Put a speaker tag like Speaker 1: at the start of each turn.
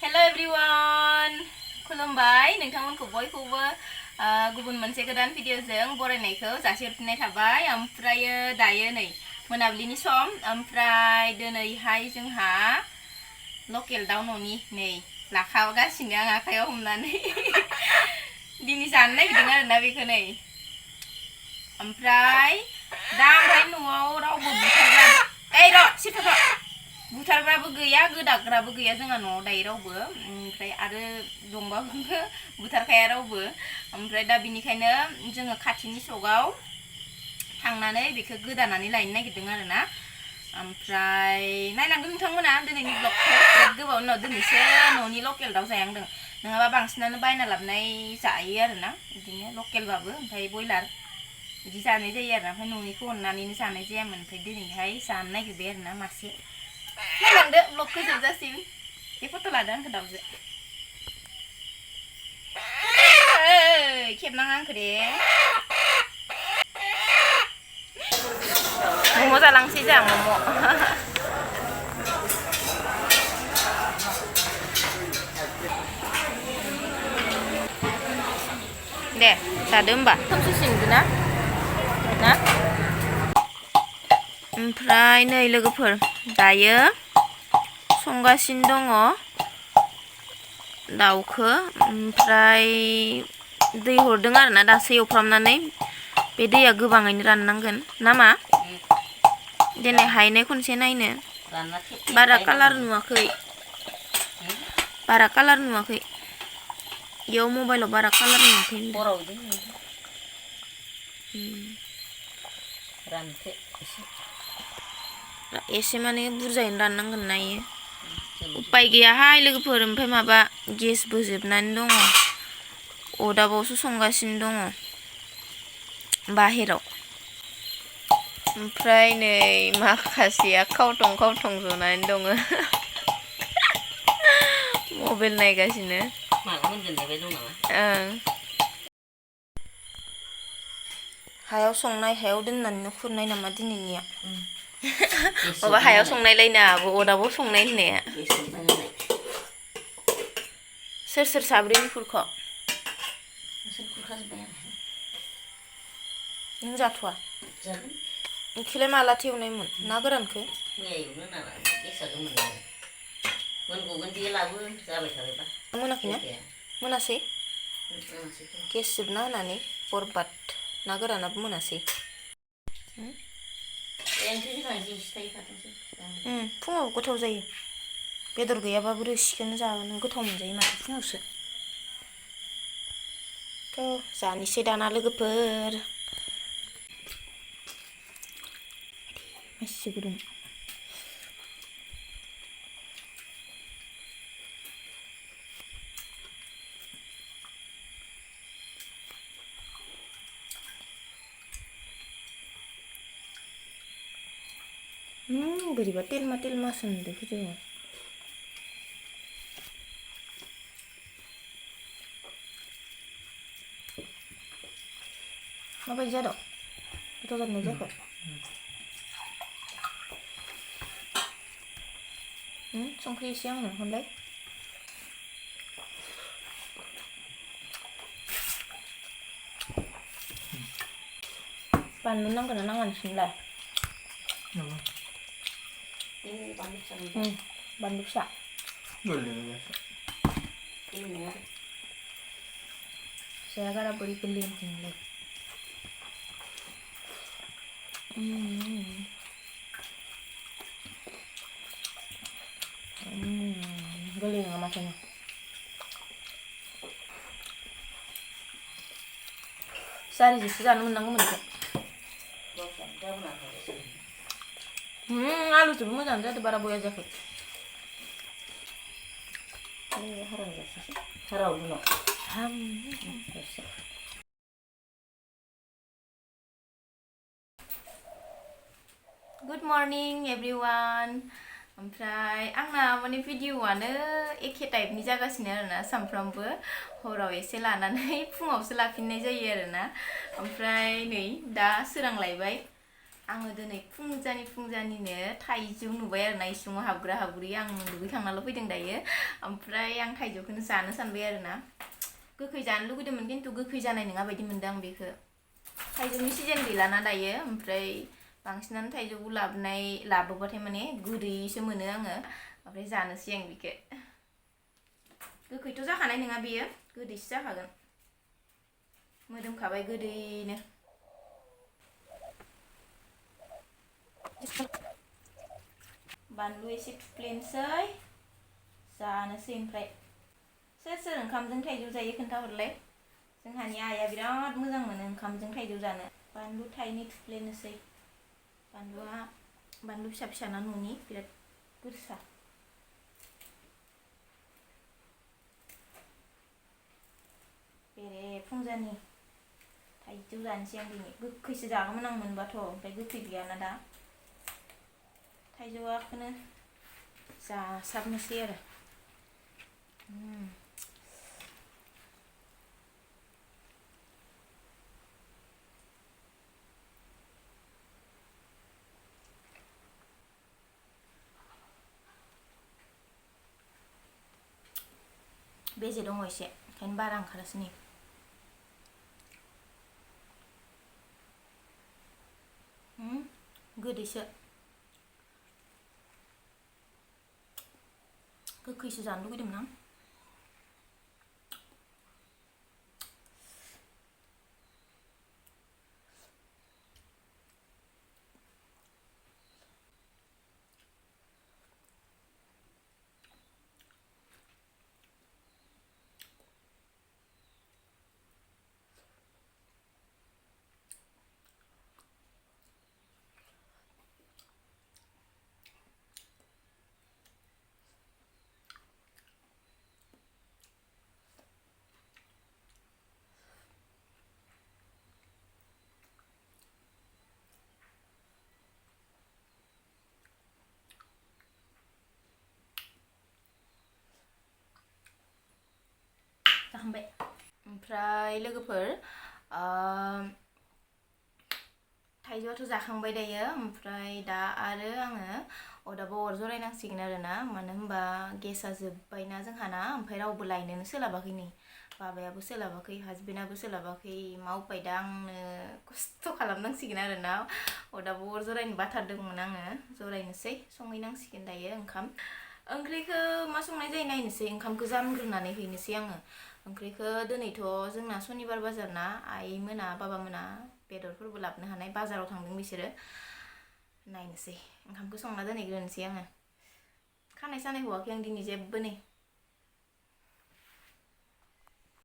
Speaker 1: Hello everyone, खुलुमबाय नोंथांमोनखौ बयखौबो गुबुन मोनसे गोदान भिडिअजों बरायनायखौ जासिहरफिननाय थाबाय। ओमफ्रायो दायो नै मोनाबिलिनि सम, ओमफ्राय दिनैहाय जोंहा लकेल दाउ न'नि नै लाखागासिनो आं आखायाव हमनानै दिनै जानो नागिरदों आरोना बेखौ नै। ओमफ्राय न'आव रावबो बुथारग्राबो गैया, गोदाग्राबो गैया जोंहा न'आव दायो रावबो। ओमफ्राय आरो दंबाबो बुथारखाया रावबो। ओमफ्राय दा बिनिखायनो जोङो खाथिनि सकआव थांनानै बेखौ गोदानानै लायनो नागिरदों आरोना। ओमफ्राय नायलांदों नोंथांमोना दिनैनि ब्लगखौ। बिराद गोबावनि उनाव दिनैसो न'नि लकेल दाउ जायांदों, नङाबा बांसिनानो बायना लाबोनाय जायो आरोना, बिदिनो लकेलबाबो ओमफ्राय बयलार बिदि जानाय जायो आरोना। ओमफ्राय न'निखौ अननानैनो जानाय जायामोन, ओमफ्राय दिनैहाय जानो नागिरबाय आरोना मासे। नायलांदो ब्लगखौ जोबजासिम। बे फट' लादो आंखौ दाउजो। खेबनाङा आंखौ दे। मम' जालांसै जों मम'। दे जादो होमबा। खोमसिसिम नुदोना ना? ओमफ्राय नै लोगोफोर दायो संगासिनो दङ दाउखौ। ओमफ्राय दै हरदों आरोना दासो एवफ्रामनानै। बे दैया गोबाङैनो राननांगोन नामा? दिनै हायनाय खनसे नायनो। बारा कालार नुवाखै, इयाव मबाइलाव बारा कालार नुवाखै होनदों। एसे माने बुरजायैनो राननांगोन ना इयो। उपाय गैयाहाय लोगोफोर। ओमफ्राय माबा गेसबो जोबनानै दङ, अरदाबावसो संगासिनो दङ बाहेराव। ओमफ्राय नै माखासेया खावथं खावथं जनानै दङ मबाइल नायगासिनो। हायाव संनाय, हायाव दोननानैनो खुरनाय नामा दिनैनिया? माबा हायाव संनायलायनो आब' अरदाबाव संनाय होननाया। सोर सोर साब्रैनि खुरखो? नों जाथ'वा? ओंख्रिलाय मालाथो एवनायमोन ना गोरानखौ? मोनाखैना? मोनासै? गेस जोबना होनानै बरबाद। ना गोरानाबो मोनासै। फुङाव गोथाव जायो। बेदर गैयाबाबो रोसिखौनो जानो गोथाव मोनजायो माथो फुङावसो। जानोसै दाना लोगोफोर। एसे गुदुं। बोरैबा तेलमा तेलमासो मोनदों भिडिअ'आव। माबायदि जादों? गोथाव जादोंना जायाखै? संख्रि एसे आंनो हरलाय। बानलु नांगोना नाङा नोंसोरनोलाय? बानलु फिसा। जाया गारा बोरै गोरलै होनखो गोरलै नङा माथो। जारिजोंसो जानो मोननांगौमोन बेखौ। आलुजोंबो मोजाङानो जादों, बारा बया जायाखै। Good morning everyone. ओमफ्राय आंना माने भिडिअ'आनो एखे टाइपनि जागासिनो आरोना, सानफ्रामबो हराव एसे लानानै फुङावसो लाफिननाय जायो आरोना। ओमफ्राय नै दा सोरांलायबाय, आङो दिनै फुंजानिनो थाइजौ नुबाय आरोना इसिङाव हाबग्रा हाबग्रि आं दुगैखांनाल' फैदों दायो ओमफ्राय आं थाइजौखौनो जानो सानबाय आरोना गोखै जानो लुगैदोंमोन खिन्थु गोखै जानाय नङा बायदि मोनदों आं बेखौ थाइजौनि सिजन गैलाना दायो ओमफ्राय बांसिनानो थाइजौखौ लाबोबाथाय माने गोदैसो मोनो आङो ओमफ्राय जानोसै आं बेखौ गोखैथ' जाखानाय नङा बेयो गोदैसो जाखागोन मोदोमखाबाय गोदैनो बानलु एसे थुफ्लेनोसै जानोसै ओमफ्राय सोर ओंखामजों थाइजौ जायो खोन्थाहरलाय जोंहानि आइया बिराद मोजां मोनो ओंखामजों थाइजौ जानो बानलु थाइनै थुफ्लेनोसै बानलु फिसा फिसाना न'नि बिराद गोसा बेरे फुंजानि थाइजौ जानोसै आं दिनै गोखैसो जागौमोन आं मोनबाथ' ओमफ्राय गोखै गैयाना दा थाइजौआखौनो जासाबनोसै आरो बेजे दङ एसे ओंखायनो बारा ओंखारासै नै गोदैसो गोखैसो जानो लुगैदोंमोन आं जाखांबाय ओमफ्राय लोगोफोर थाइजौआथ' जाखांबाय दायो ओमफ्राय दा आरो आङो अरदाबाव अर जरायनांसिगोन आरोना मानो होनबा गेसा जोब्बायना जोंहाना ओमफ्राय रावबो लायनोनो सोलाबाखै नै बाबायाबो सोलाबाखै हासबेन्डआबो सोलाबाखै मा उपाय दा आंनो खस्थ' खालामनांसिगोन आरोना अरदाबाव अर जरायनो बाथारदोंमोन आङो जरायनोसै संहैनांसिगोन दायो ओंख्रिखौ मा संनाय जायो नायनोसै ओंखामखौ जानग्रोनानै हैनोसै आङो ओंख्रिखौ दिनैथ' जोंना सनिबार बाजार ना आइमोना बाबामोना बेदरफोरबो लाबोनो हानाय बाजाराव थांदों बिसोरो नायनोसै ओंखामखौ संना दोनहैग्रोनोसै आङो खानाय सानाय हवाखै आं दिनै जेबो नै